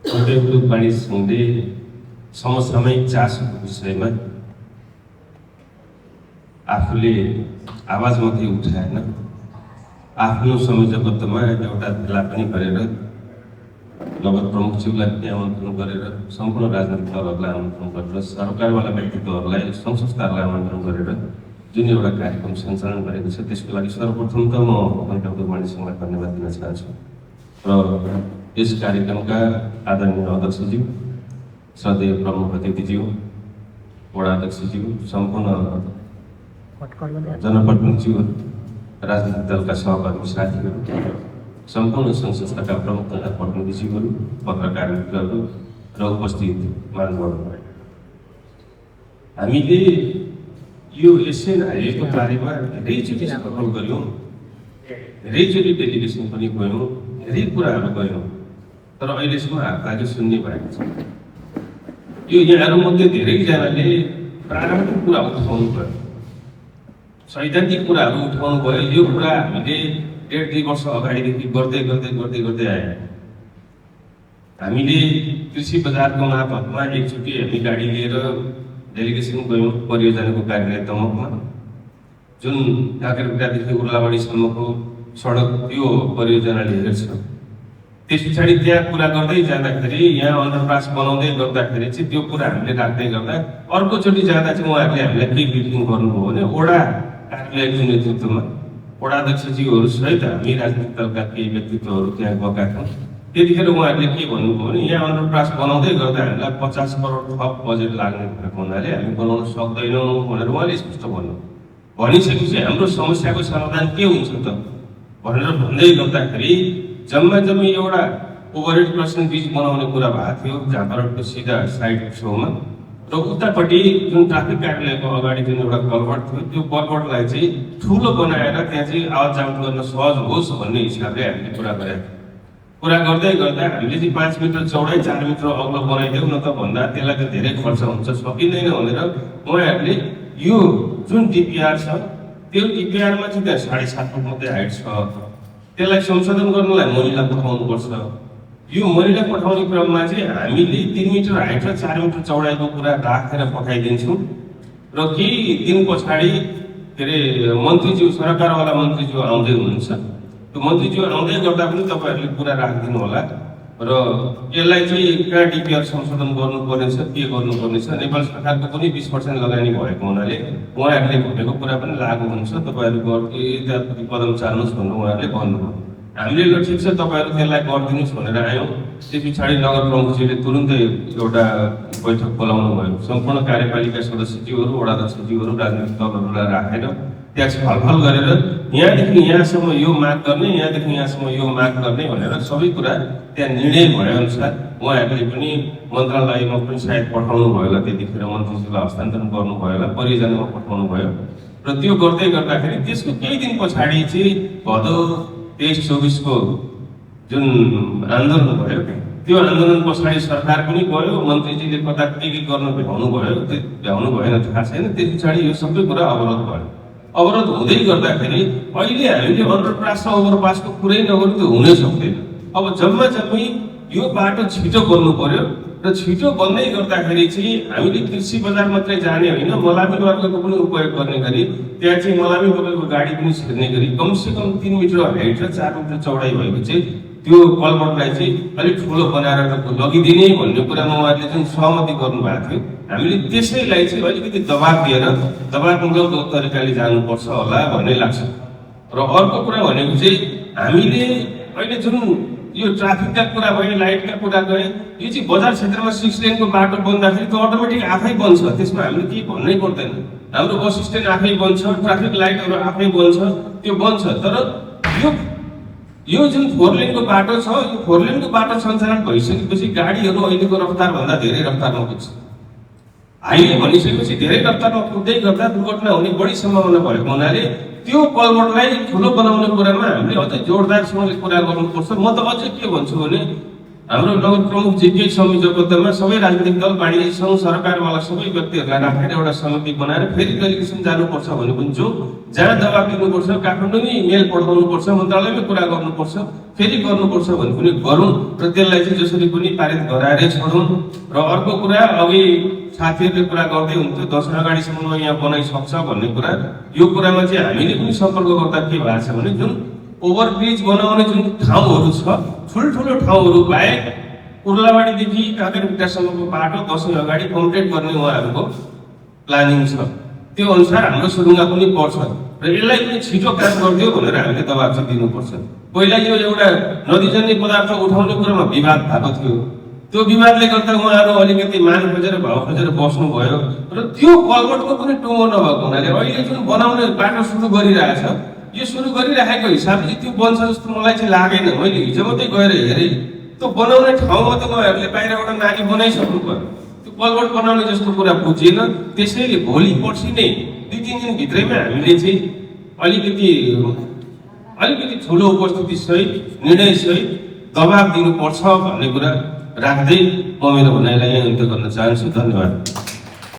छोटे मानिसहरूले समसामयिक चासोको विषयमा आफूले आवाज मात्रै उठाएन, आफ्नो संयोजकत्वमा एउटा भेला पनि गरेर नगर प्रमुखज्यूलाई पनि आमन्त्रण गरेर सम्पूर्ण राजनीतिक दलहरूलाई आमन्त्रण गरेर सरकारवाला व्यक्तित्वहरूलाई सङ्घ संस्थाहरूलाई आमन्त्रण गरेर जुन एउटा कार्यक्रम सञ्चालन गरेको छ त्यसको लागि सर्वप्रथम त म कन्ट्याक्टर मानिसहरूलाई धन्यवाद दिन चाहन्छु र यस कार्यक्रमका आदरणीय अध्यक्षज्यू, श्रद्धेय प्रमुख अतिथिज्यू, वडा अध्यक्षज्यू, सम्पूर्ण जनप्रतिनिधिज्यूहरू, राजनीतिक दलका सहकर्मी साथीहरू, सम्पूर्ण सङ्घ संस्थाका प्रमुख तथा प्रतिनिधिज्यूहरू, पत्रकार मित्रहरू र उपस्थित महानुभावहरू, हामीले यो एसियन हाइवेको बारेमा धेरैचोटि छलफल गऱ्यौँ, धेरैचोटि डेलिगेसन पनि गयौँ, धेरै कुराहरू गयौँ, तर अहिलेसम्म हातताली सुन्ने भएको छ। यो यहाँहरूमध्ये धेरैजनाले प्रारम्भिक कुरा उठाउनु भयो, सैद्धान्तिक कुराहरू उठाउनु भयो। यो कुरा हामीले 1.5-2 वर्ष अगाडिदेखि गर्दै गर्दै गर्दै गर्दै आयौँ। हामीले कृषि बजारको मार्फतमा एकचोटि हामी गाडी लिएर डेलिगेसन गयौँ परियोजनाको कार्यालय दमकमा, जुन काँक्रेबिटादेखि उर्लाबाडीसम्मको सडक त्यो परियोजनाले हेर्छ। त्यस पछाडि त्यहाँ कुरा गर्दै जाँदाखेरि यहाँ अन्डरपास बनाउँदै गर्दाखेरि चाहिँ त्यो कुरा हामीले राख्दै गर्दा अर्कोचोटि जाँदा चाहिँ उहाँहरूले हामीलाई के ब्रिफिङ गर्नुभयो भने वडा कार्यालयको नेतृत्वमा वडा अध्यक्षज्यूहरू सहित हामी राजनीतिक दलका केही व्यक्तित्वहरू त्यहाँ गएका थियौँ। त्यतिखेर उहाँहरूले के भन्नुभयो भने यहाँ अन्डरपास बनाउँदै गर्दा हामीलाई 50 करोड थप बजेट लाग्ने भएको हुनाले हामी बनाउन सक्दैनौँ भनेर उहाँले स्पष्ट भन्नु। भनिसकेपछि हाम्रो समस्याको समाधान के हुन्छ त भनेर भन्दै गर्दाखेरि जम्मी एउटा ओभरहेड क्रसिङ ब्रिज बनाउने कुरा भएको थियो झापारको सिधा साइड छेउमा र उतापट्टि जुन ट्राफिक कार्यालयको अगाडि जुन एउटा कलभर्ट थियो त्यो कलभर्टलाई चाहिँ ठुलो बनाएर त्यहाँ चाहिँ आवत जावत गर्न सहज होस् भन्ने हिसाबले हामीले कुरा गरेका थियौँ। कुरा गर्दै गर्दा हामीले चाहिँ 5 मिटर चौडाइ 4 मिटर अग्लो बनाइदेऊ न त भन्दा त्यसलाई त धेरै खर्च हुन्छ, सकिँदैन भनेर उहाँहरूले यो जुन डिपिआर छ त्यो डिपिआरमा चाहिँ त्यहाँ 7.5 फुट मात्रै हाइट छ, त्यसलाई संशोधन गर्नलाई मनिला पठाउनुपर्छ। यो मनिला पठाउने क्रममा चाहिँ हामीले 3 मिटर हाइट र 4 मिटर चौडाइको कुरा राखेर पठाइदिन्छौँ र केही दिन पछाडि के अरे मन्त्रीज्यू सरकारवाला मन्त्रीज्यू आउँदै हुनुहुन्छ, त्यो मन्त्रीज्यू आउँदै गर्दा पनि तपाईँहरूले कुरा राखिदिनु होला र यसलाई चाहिँ कहाँ डिपिआर संशोधन गर्नुपर्नेछ, के गर्नुपर्नेछ। नेपाल सरकारको पनि 20% लगानी भएको हुनाले उहाँहरूले भनेको कुरा पनि लागु हुन्छ, तपाईँहरू यतापट्टि कदम चाल्नुहोस् भनेर उहाँहरूले भन्नुभयो। हामीले ल ठिक छ तपाईँहरू त्यसलाई गरिदिनुहोस् भनेर आयौँ। त्यस पछाडि नगर प्रमुखज्यूले तुरुन्तै एउटा बैठक बोलाउनु भयो। सम्पूर्ण कार्यपालिका सदस्यज्यूहरू, वडा अध्यक्षज्यूहरू, राजनीतिक दलहरूलाई राखेर त्यहाँ छलफल गरेर यहाँदेखि यहाँसम्म यो माग गर्ने, यहाँदेखि यहाँसम्म यो माग गर्ने भनेर सबै कुरा त्यहाँ निर्णय भएअनुसार उहाँहरूले पनि मन्त्रालयमा पनि सायद पठाउनु भयो होला, त्यतिखेर मन्त्रीज्यूलाई हस्तान्तरण गर्नुभयो होला, परियोजनामा पठाउनु भयो र त्यो गर्दै गर्दाखेरि त्यसको केही दिन पछाडि चाहिँ भदौ 23-24 को जुन आन्दोलन भयो त्यो आन्दोलन पछाडि सरकार पनि गयो, मन्त्रीजीले कता के गर्न भ्याउनु भयो, त्यो भ्याउनु भएन थाहा छैन। त्यस पछाडि यो सबै कुरा अवरोध भयो। अवरोध हुँदै गर्दाखेरि अहिले हामीले अन्डरपास र ओभरपासको कुरै नगर्नु त्यो हुनै सक्दैन। अब जम्मी यो बाटो छिटो बन्नु पर्यो र छिटो बन्दै गर्दाखेरि चाहिँ हामीले कृषि बजार मात्रै जाने होइन, मलामी वर्गको पनि उपयोग गर्ने गरी त्यहाँ चाहिँ मलामी वर्गको गाडी पनि छिर्ने गरी कमसेकम 3 मिटर हाइट र 4 मिटर चौडाइ भएको चाहिँ त्यो कलभर्टलाई चाहिँ अलिक ठुलो बनाएर लगिदिने भन्ने कुरामा उहाँहरूले जुन सहमति गर्नुभएको थियो, हामीले त्यसैलाई चाहिँ अलिकति दबाब दिएर दबाबमूलक तरिकाले जानुपर्छ होला भन्ने लाग्छ। र अर्को कुरा भनेको चाहिँ हामीले अहिले जुन यो ट्राफिकका कुरा भयो, लाइटका कुरा गए, यो चाहिँ बजार क्षेत्रमा 6 लेनको बाटो बन्दाखेरि त्यो अटोमेटिक आफै बन्छ, त्यसमा हामीले केही भन्नै पर्दैन। हाम्रो बस स्ट्यान्ड आफै बन्छ, ट्राफिक लाइटहरू आफै बन्छ, त्यो बन्छ। तर यो जुन 4 लेनको बाटो छ, यो 4 लेनको बाटो सञ्चालन भइसकेपछि गाडीहरू अहिलेको रफ्तारभन्दा धेरै रफ्तारमा पुग्छ। हाइवे भनिसकेपछि धेरै रफ्तारमा पुग्दै गर्दा दुर्घटना हुने बढी सम्भावना भएको हुनाले त्यो कलभर्टलाई ठुलो बनाउने कुरामा हामीले अझै जोरदारसँगले कुरा गर्नुपर्छ। म त अझै के भन्छु भने हाम्रो नगर प्रमुख जेकै संयोजकत्वमा सबै राजनीतिक दल, वाणिज्य सङ्घ, सरकारवाला सबै व्यक्तिहरूलाई राखेर एउटा समिति बनाएर फेरि डेलिगेसन जानुपर्छ भने पनि जो जहाँ दबाब दिनुपर्छ, काठमाडौँमै मेल पठाउनुपर्छ, मन्त्रालयमै कुरा गर्नुपर्छ, फेरि गर्नुपर्छ भने पनि गरौँ र त्यसलाई चाहिँ जसरी पनि पारित गराएरै छोडौँ। र अर्को कुरा, अघि साथीहरूले कुरा गर्दै हुन्थ्यो 10 अगाडिसम्म यहाँ बनाइसक्छ भन्ने कुरा, यो कुरामा चाहिँ हामीले पनि सम्पर्क गर्दा के भएको छ भने जुन ओभरब्रिज बनाउने जुन ठाउँहरू छ, ठुल्ठुलो ठाउँहरू बाहेक उर्लाबाडीदेखि काँक्रेबिटासम्मको बाटो 10 अगाडि कम्प्लिट गर्ने उहाँहरूको प्लानिङ छ। त्यो अनुसार हाम्रो सुरुङ्गा पनि पर्छ र यसलाई पनि छिटो काम गरिदियो भनेर हामीले दबाब चाहिँ दिनुपर्छ। पहिला यो एउटा नदीजन्य पदार्थ उठाउने कुरामा विवाद भएको थियो, त्यो विवादले गर्दा उहाँहरू अलिकति मान खोजेर भाउ खोजेर बस्नुभयो र त्यो कलवटको पनि टुङ्गो नभएको हुनाले अहिले जुन बनाउने बाटो सुरु गरिरहेछ, यो सुरु गरिराखेको हिसाबले त्यो बन्छ जस्तो मलाई चाहिँ लागेन। मैले हिजो मात्रै गएर हेरेँ, त्यो बनाउने ठाउँमा त उहाँहरूले बाहिरबाट नाली बनाइसक्नु पर्यो, त्यो कलवट बनाउने जस्तो कुरा बुझिएन। त्यसैले भोलि पर्सि नै 2-3 दिन भित्रैमा हामीले चाहिँ अलिकति ठुलो उपस्थिति सहित, निर्णय सहित दबाब दिनुपर्छ भन्ने कुरा राख्दै म मेरो भनाइलाई यहाँ अन्त्य गर्न चाहन्छु। धन्यवाद।